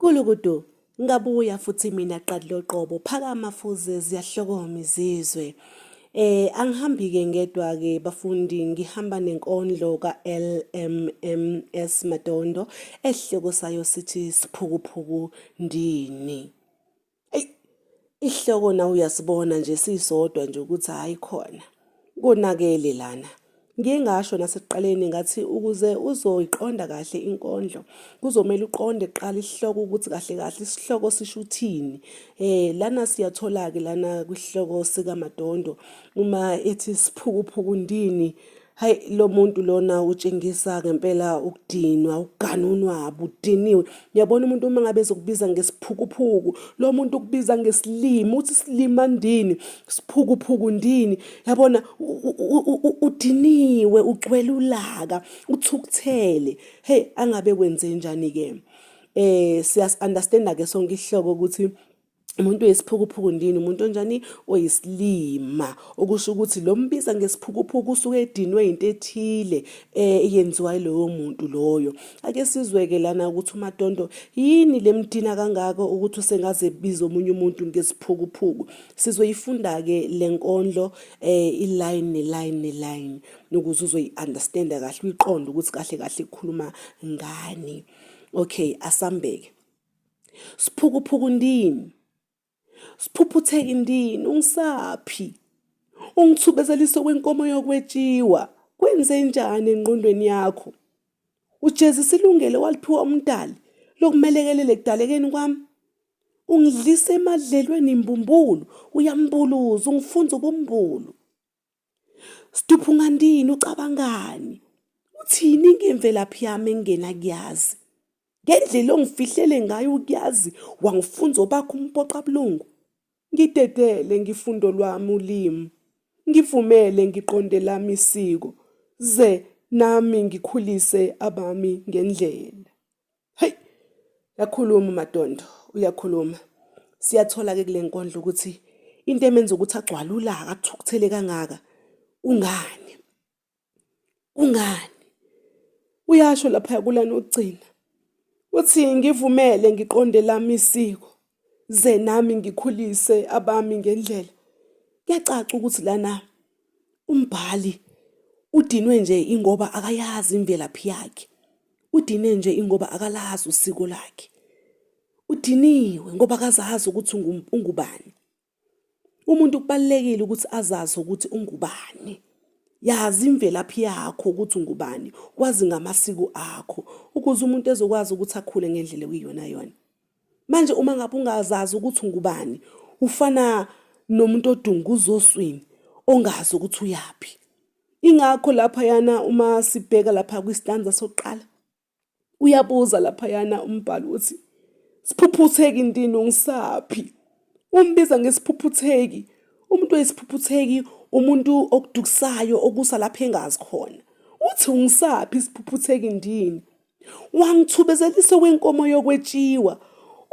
Gulukudu, ngabuya futhi mina qadi loqobo, phakama fuze ziyahlokoma izizwe. Angihambi-ke ngedwa-ke bafundi, ngihamba nenkondlo ka-LMMS Madondo esihloko sayo sithi Siphukuphuku Ndini. Eyi, isihloko nawe uyasibona nje sisodwa nje ukuthi hhayi khona konakele lana. Ngiye ngasho nasekuqaleni ngathi ukuze uzoyiqonda kahle inkondlo kuzomele uqonde kuqala isihloko ukuthi kahle kahle isihloko sisho uthini. Lana siyathola-ke lana kwisihloko sikaMadondo uma ethi siphukuphuku ndini. Hayi lo muntu lona utshengisa ngempela ukudinwa, ukuganunwa, udiniwe. Uyabona umuntu uma ngabe ezokubiza ngesiphukuphuku, lo muntu ukubiza ngesilima, uthi silima ndini, siphukuphuku ndini. Yabona udiniwe, ugcwele ulaka, uthukuthele. Hey angabe kwenze njani-ke? Siyas-understand-a-ke sonke isihloko ukuthi umuntu oyisiphukuphuku ndini umuntu onjani oyisilima okusho ukuthi lo mbiza ngesiphukuphuku usuke edinwe into ethile eh eyenziwa yiloyo muntu loyo ake sizweke lana ukuthi uMadondo yini lemdina kangaka ukuthi usengaze biza omunye umuntu ngesiphukuphuku sizoyifunda ke lenkondlo eh iline neline neline ukuze uzoyi-understanda kahle uyiqonde ukuthi kahle kahle ikhuluma ngani okay asambeke Siphukuphuku ndini, siphuphutheki ndini, ungisaphi? Ungithubezelise kwenkomo yokwetshiwa. Kwenzenjani engqondweni yakho? Ujezisa ilungelo waliphiwa umdali lokumelekelela ekudalekeni kwami. Ungidlisa emadlelweni mbumbulu, uyambuluza, ungifunza ubumbulu. Siduphungandini ucabangani? Uthini ngemvelaphi yami engingenakuyazi? Ngendlela ongifihlele ngayo ukuyazi wangifunza obakho umpoqa bulungu. Ngidedele ngifundo lwami ulimi. Ngivumele ngiqonde lami isiko. Ze nami ngikhulise abami ngendlela. Hey, yakhuluma uMadondo, uyakhuluma. Siyathola-ke kule nkondlo ukuthi into emenza ukuthi agcwale ulaka athukuthele kangaka kungani? Kungani? Uyasho lapha kulana okugcina. Uthi ngivumele ngiqonde lami isiko ze nami ngikhulise abami ngendlela. Kuyacaca ukuthi lana umbhali udinwe nje ingoba akayazi imvelaphi yakhe. Udine nje ingoba akalazi usiko lakhe. Udiniwe ngoba akazazi ukuthi ungubani. Umuntu kubalulekile ukuthi azazi ukuthi ungubani. Yazi imvelaphi yakho ukuthi ungubani, wazi ngamasiko akho ukuze umuntu ezokwazi ukuthi akhule ngendlela ekuyiyona yona. Manje uma ngabe ungazazi ukuthi ungubani, ufana nomuntu odunguza oswini ongazi ukuthi uyaphi. Ingakho laphayana uma sibheka lapha kwistanza sokuqala uyabuza laphayana umbhalo uthi siphuphutheki ndini ungisaphi? Umbiza ngesiphuphutheki. Umuntu oyisiphuphutheki umuntu okudukisayo okusa lapho engazi khona. Uthi ungisaphi isiphuphutheki ndini? Wangithubezelisa okwenkomo yokwetshiwa.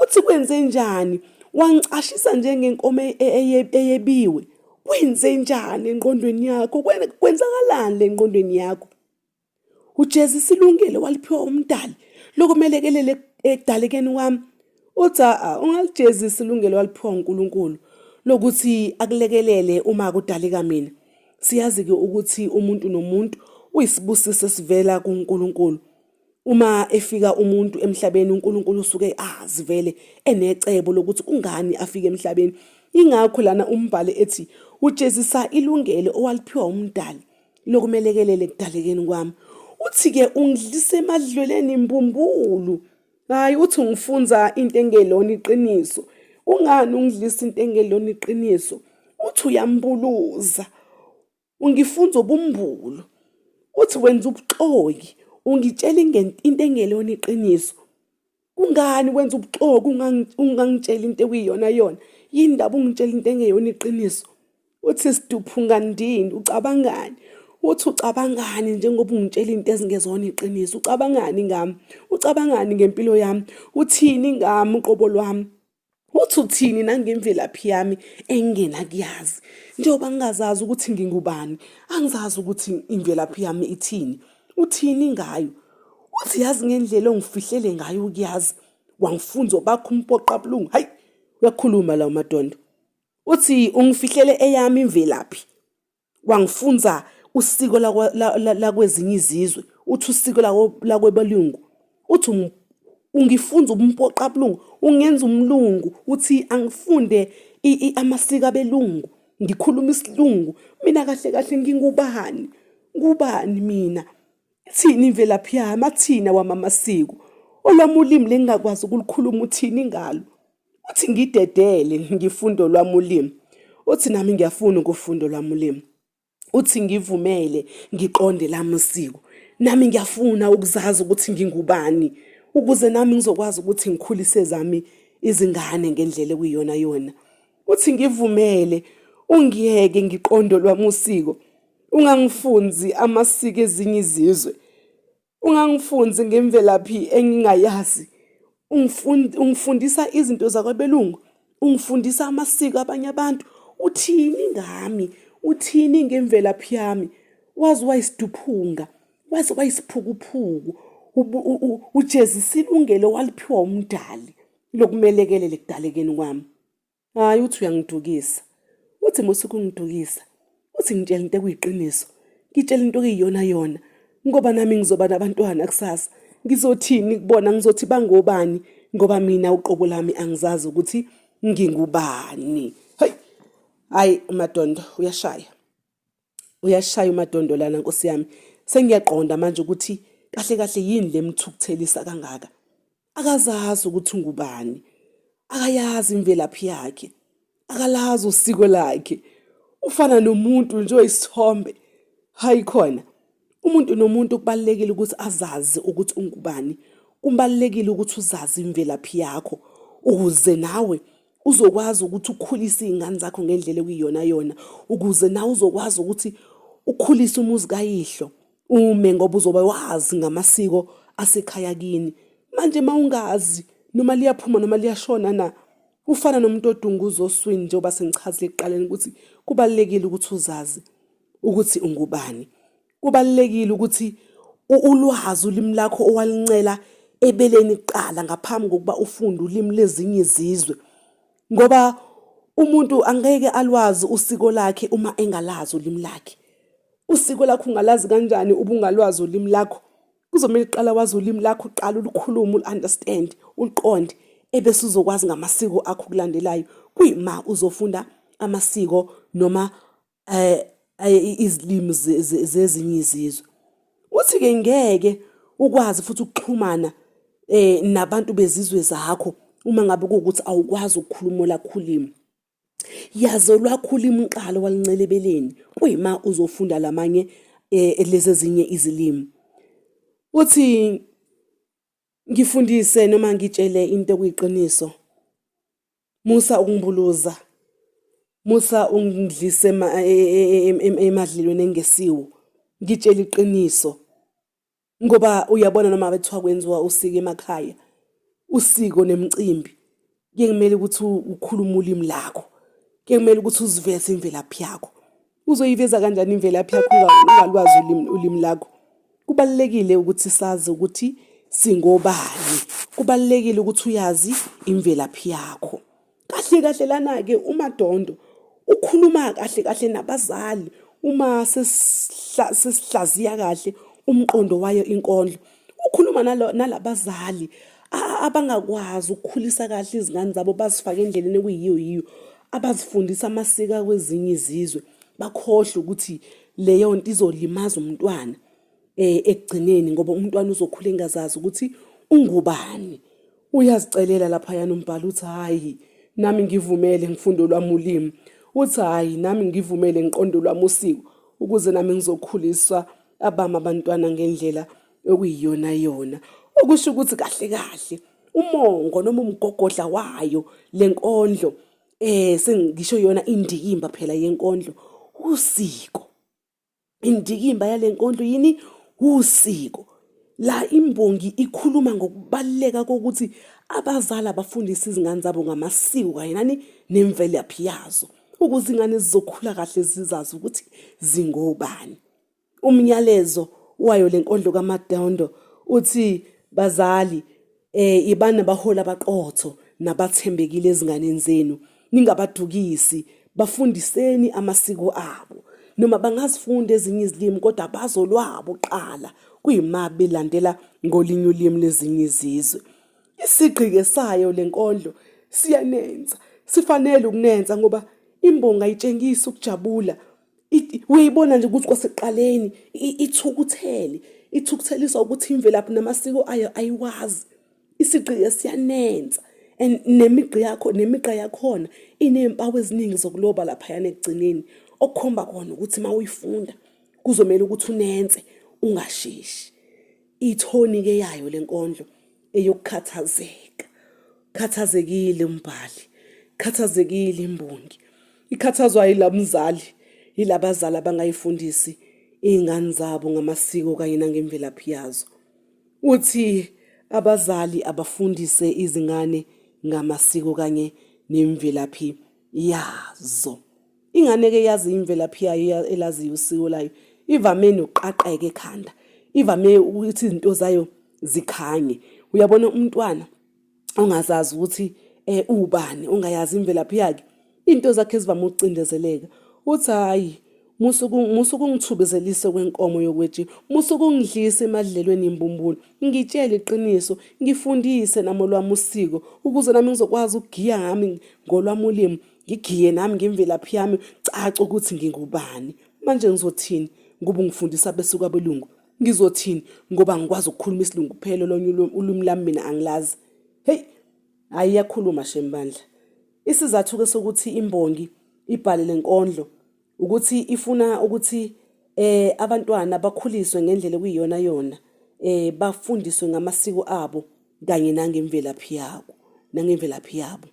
Uthi kwenzenjani? Wangicashisa njengenkomo eyebiwe. Kwenzenjani engqondweni yakho? Kwenzakalani le ngqondweni yakho? Ujezisa ilungelo waliphiwa umdali lokumelekelela ekudalekeni kwami. Uthi a ungalijezisi ilungelo waliphiwa uNkulunkulu lokuthi akulekelele uma kudaleka mina. Siyazi-ke ukuthi umuntu nomuntu uyisibusiso esivela kuNkulunkulu. Uma efika umuntu emhlabeni uNkulunkulu usuke azi vele enecebo lokuthi kungani afike emhlabeni. Ingakho lana umbhali ethi ujezisa ilungelo owaliphiwa umdali lokumelekelela ekudalekeni kwami. Uthi-ke ungidlisa emadlelweni mbumbulu. Hayi uthi ungifunza into engelona iqiniso. Kungani ungidlisa into engelona iqiniso? Uthi uyambuluza. Ungifunza ubumbulu. Uthi wenza ubuxoki, ungitshela into engelona iqiniso. Kungani wenza ubuxoki ungangitsheli into ekuyiyona yona? Yini ndaba ungitshela into engeyona iqiniso? Uthi siduphungandini ucabangani? Uthi ucabangani njengoba ungitshela into ezingezona iqiniso? Ucabangani ngami? Ucabangani ngempilo yami? Uthini ngami uqobo lwami? Uthi uthini nangemvelaphi yami engingenakuyazi? Njengoba ngingazazi ukuthi ngingubani, angizazi ukuthi imvelaphi yami ithini. Uthini ngayo? Uthi yazi ngendlela ongifihlele ngayo ukuyazi. Wangifunza obakho umpoqa bulungu. Hayi, uyakhuluma la uMadondo. Uthi ungifihlele eyami imvelaphi. Wangifunza usiko lakwezinye izizwe. Uthi usiko lakwebelungu. Uthi ungifunza ubumpoqa bulungu, ungenza umlungu. Uthi angifunde amasiko abelungu, ngikhuluma isilungu. Mina kahle kahle ngingubani? Ngubani mina? Ithini imvelaphi yami? Athini awami amasiko? Olwami ulimi lengingakwazi ukulukhuluma uthini ngalo? Uthi ngidedele ngifunde olwami ulimi. Uthi nami ngiyafuna ukufunda olwami ulimi. Uthi ngivumele ngiqonde lami usiko. Nami ngiyafuna ukuzazi ukuthi ngingubani ukuze nami ngizokwazi ukuthi ngikhulise zami izingane ngendlela ekuyiyona yona. Uthi ngivumele ungiyeke ngiqonde olwami usiko. Ungangifunzi amasiko ezinye izizwe. Ungangifunzi ngemvelaphi engingayazi. Ungifundisa izinto zakwabelungu. Ungifundisa amasiko abanye abantu. Uthini ngami? Uthini ngemvelaphi yami? Waze wayisiduphunga, waze wayisiphukuphuku. Ujezisa ilungelo waliphiwa umdali lokumelekelela ekudalekeni kwami. Hhayi uthi uyangidukisa. Uthi musa ukungidukisa. Uthi ngitshela into ekuyiqiniso. Ngitshela into okuyiyona yona. Ngoba nami ngizoba nabantwana kusasa. Ngizothini kubona ngizothi bangobani ngoba mina uqobo lami angizazi ukuthi ngingubani. Hayi. Hayi uMadondo uyashaya. Uyashaya uMadondo lana Nkosi yami. Sengiyaqonda manje ukuthi kahle kahle yini lemthukuthelisa kangaka. Akazazi ukuthi ungubani. Akayazi imvelaphi yakhe. Akalazi usiko lakhe. Ufana nomuntu nje oyisithombe. Hayi khona. Umuntu nomuntu kubalulekile ukuthi azazi ukuthi ungubani. Kubalulekile ukuthi uzazi imvelaphi yakho ukuze nawe uzokwazi ukuthi ukhulise iy'ngane zakho ngendlela ekuyiyona yona ukuze nawe uzokwazi ukuthi ukhulise umuzi kayihlo ume ngoba uzobe wazi ngamasiko asekhaya kini. Manje uma ungazi noma liyaphuma noma liyashona na, ufana nomuntu odunguza oswini njengoba sengichazile ekuqaleni ukuthi kubalulekile ukuthi uzazi ukuthi ungubani. Kubalulekile ukuthi ulwazi ulimi lakho owalincela ebeleni kuqala ngaphambi kokuba ufunde ulimi lezinye izizwe. Ngoba umuntu angeke alwazi usiko lakhe uma engalazi ulimi lakhe. Usiko lakho ungalazi kanjani ubungalwazi ulimi lakho? Kuzomele uqala wazi ulimi lakho uqala ulukhulume ulu-understand uluqonde ebese uzokwazi ngamasiko akho okulandelayo kuyima uzofunda amasiko noma eh, eh izilimi zezinye izizwe. Uthi-ke ngeke ukwazi futhi ukuxhumana eh nabantu bezizwe zakho uma ngabe kuwukuthi awukwazi ukukhuluma olakho ulimi. Yaze olwakho ulimi uqala walincela ebeleni kuyima uzofunda lamanye eh, lezi ezinye izilimi. Uthi ngifundise noma ngitshele into ekuyiqiniso. Musa ukungibuluza. Musa ungidlise e, e, e, emadlelweni engesiwo. Ngitshele iqiniso. Ngoba uyabona noma bethiwa kwenziwa usiko emakhaya, usiko nemicimbi, kuye kumele ukuthi ukhulume ulimi lakho. Kuye kumele ukuthi uziveze imvelaphi yakho. Uzoyiveza kanjani imvelaphi yakho ungalwazi ulimi ulimi lakho? Kubalulekile ukuthi sazi ukuthi singobani. Kubalulekile ukuthi uyazi imvelaphi yakho. Kahle kahle lana-ke uMadondo ukhuluma kahle kahle nabazali uma sesihlaziya kahle umqondo wayo inkondlo. Ukhuluma nalabazali abangakwazi ukukhulisa kahle izingane zabo bazifake endleleni ekuyiyo yiyo, abazifundisa amasiko akwezinye izizwe, bakhohlwe ukuthi leyo nto izolimaza umntwana. eh ekugcineni ngoba umntwana uzokhula engazazi ukuthi ungubani. Uyazicelela laphayana umbhalo uthi hhayi nami ngivumele ngifunde olwami ulimi. Uthi hhayi nami ngivumele ngiqonde olwami usiko ukuze nami ngizokhuliswa abami abantwana ngendlela okuyiyona yona. Okusho ukuthi kahle kahle umongo noma umgogodla wayo le nkondlo eh sengisho yona indikimba phela yenkondlo usiko. Indikimba yale nkondlo yini? Usiko. La imbongi ikhuluma ngokubaluleka kokuthi abazali abafundise izingane zabo ngamasiko kanye nani nemvelaphi yazo ukuze ingane zizokhula kahle zizazi ukuthi zingobani. Umyalezo wayo le nkondlo kaMadondo uthi bazali Eh ibani nabaholi abaqotho nabathembekile ezinganeni zenu. Ningabadukisi, bafundiseni amasiko abo. Noma bangazifunda ezinye izilimi kodwa bazolwabo kuqala kuyima belandela ngolinye ulimi lezinye izizwe. Isigqi-ke sayo le nkondlo siyanensa, sifanele ukunensa ngoba imbongi ayitshengisi ukujabula. Uyayibona nje ukuthi kwasekuqaleni ithukuthele, ithukutheliswa ukuthi imvelaphi namasiko ayo ayiwazi. Isigqi siyanensa and nemigqi yakho nemigqa yakhona ineempawu eziningi zokuloba laphayana ekugcineni okukhomba kona ukuthi uma uyifunda kuzomele ukuthi unense ungasheshi. Ithoni-ke yayo le nkondlo eyokukhathazeka. Khathazekile umbhali, khathazekile imbongi. Ikhathazwa yila mzali, yilabazali abangayifundisi iy'ngane zabo ngamasiko kanye nangemvelaphi yazo. Uthi abazali abafundise izingane ngamasiko kanye nemvelaphi yazo. Ingane-ke yazi imvelaphi yayo elaziyo usiko layo ivame nokuqaqeka ekhanda, ivame ukuthi izinto zayo zikhanye. Uyabona umntwana ongazazi ukuthi eh ubani, ongayazi imvelaphi yakhe, into zakhe zivame ukucindezeleka. Uthi hhayi musa ukungithubezelisa kwenkomo yokwetshiwa, musa ukungidlisa emadlelweni imbumbulu, ngitshele iqiniso, ngifundise nami olwami usiko ukuze nami ngizokwazi ukugiya ngami ngolwami ulimi. Ngigiye nami ngemvelaphi yami cace ukuthi ngingubani. Manje ngizothini ngoba ungifundisa besuka abelungu? Ngizothini ngoba ngikwazi ukukhuluma isilungu kuphela olunye ulwimi lami mina angilazi. Hey, hayi iyakhuluma shem bandla. Isizathu ke sokuthi imbongi ibhale lenkondlo ukuthi ifuna ukuthi eh abantwana bakhuliswe ngendlela ekuyiyona yona eh bafundiswe ngamasiko abo kanye nangemvelaphi yabo nangemvelaphi yabo.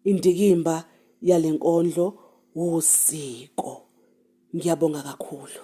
Indikimba yale nkondlo wusiko. Ngiyabonga kakhulu.